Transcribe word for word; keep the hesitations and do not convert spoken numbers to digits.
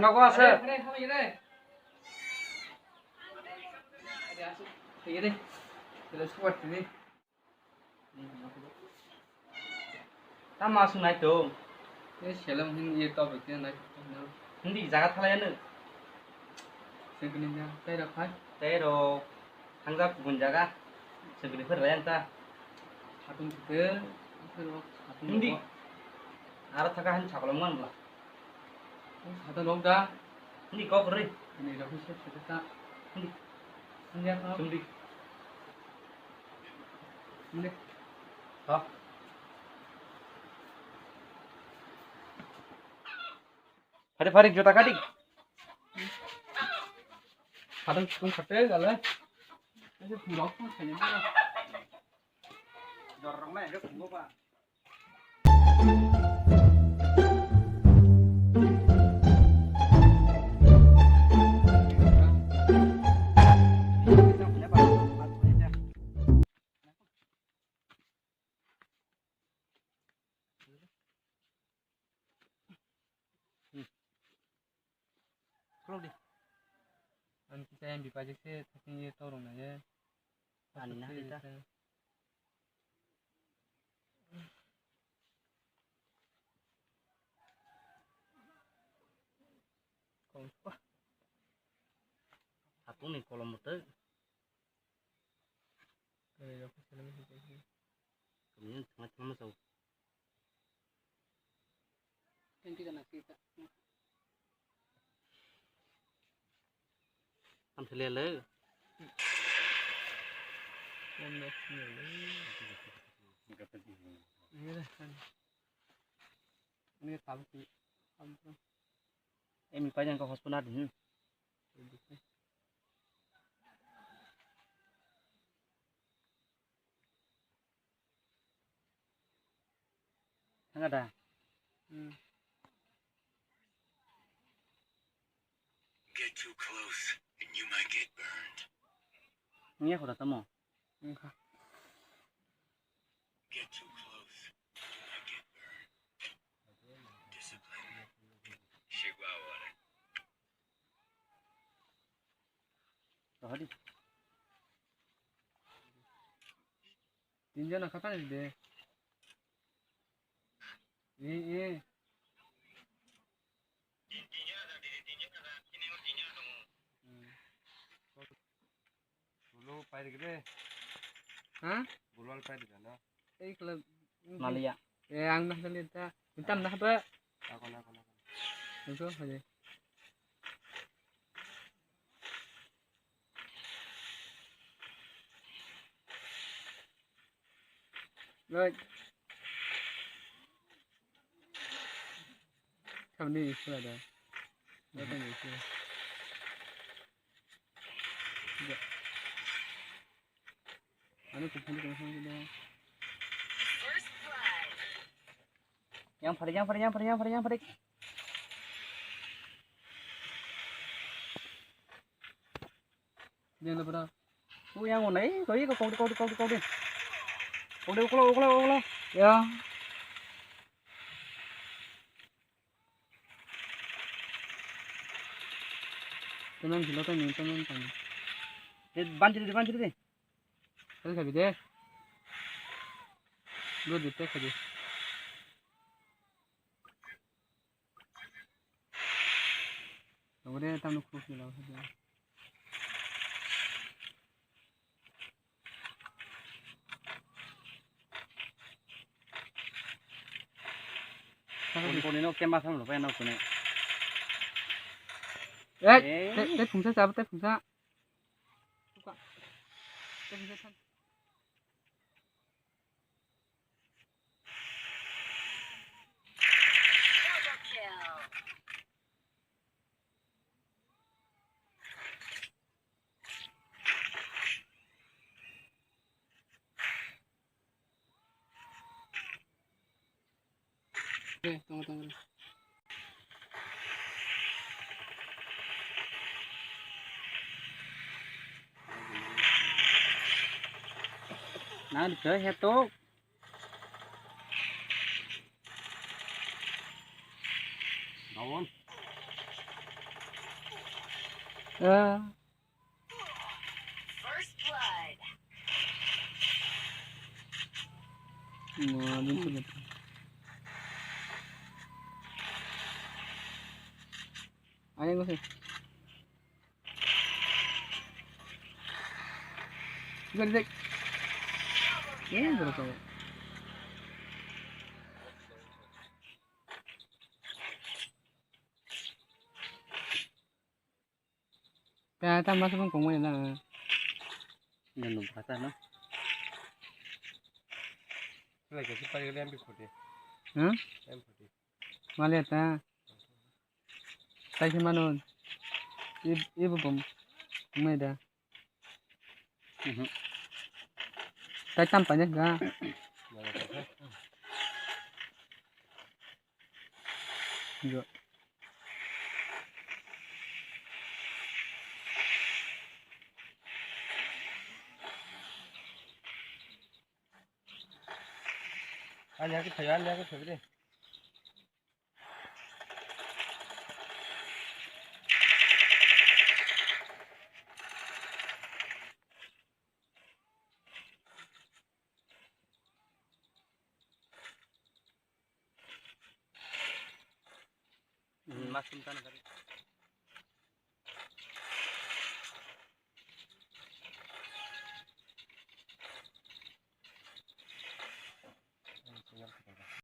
Ako ase. Tamo aswk nai tong? Tei seleng hwn ye tok bai khe nai tong no. Hindi jaga thalai ano. Sengkini ja, tei rok phai. Tei rok thangja kubun jaga. Sengkini phai rayang ta. Satung thike, tei rok satung. Hindi. Aro thaka han sakolom ngan bla. Sata nok da. Hindi kok ri. Hindi rok se se ta. Hindi. Hindi apa? Hindi. Hindi. Ha. Hari hari juta kadi. Kadang tung kate gale. Ese purok pun kaya. Jorok na ese purok pa. Khulok di. Ang kisa M B paijak se thapung ye torok nai ye. Ani na kita. Kong pa. Thapung ni kolom bwtwi. Kami yang tengah tengah masuk. Thank you, Janak, kita. Am thele le. Ini dah, kan. Ini tahu sih. Emi paijak khe hospital di. Thanga da. Hmm. Get too close and you might get burned. Ngiya kho da tamo. Wngkha. Get too close. You might get burned. Discipline. Shigwa wale. Rohadi. Tinjon na khatang de. E, e. Bulu pai rikde. Ha? Bulu al pai rikde no. Ei kala. Malia. Eh, ang nah kali ta. Minta nah apa? Ako na, ako na. Itu aja. Right. Kami ni istilah dah. Datang ni istilah. Ya. Anu kumpul kumpul dah. Yang paling, yang paling, yang paling, yang paling, yang paling. Yang lepra. Oh, yang mana? Eh, kau, kau, kau, kau, kau, kau. Kau, kau, kau, kau, kau. Ya. Teman gila kan, teman kan. Eh, banjir, banjir deh. Kan sabi deh. Dua juta sabi. Abo de tamno khuk ni lama khe. Koni koni no kema sam lo pa no kone. Eh, eh, te, te phungsa chabo, te phungsa. Te phungsa san. Eh, tunggu, tunggu. Nah, di sini satu. Lawan. Ah. First blood. No, din sini. Ayo, gue sih. Gue dek. Ini berapa ya? Kaya ta mas bang kong mai na. Nanu bata no. Lagi si pari M P forty. Hah? M forty. Mali ta. Tai si manon. Ib ibu bom. Mai da. Mhm. Tai tam pa ne ga. Yo. Ani hake thayo, ani hake thayo de. Hmm, mas tum tan kari.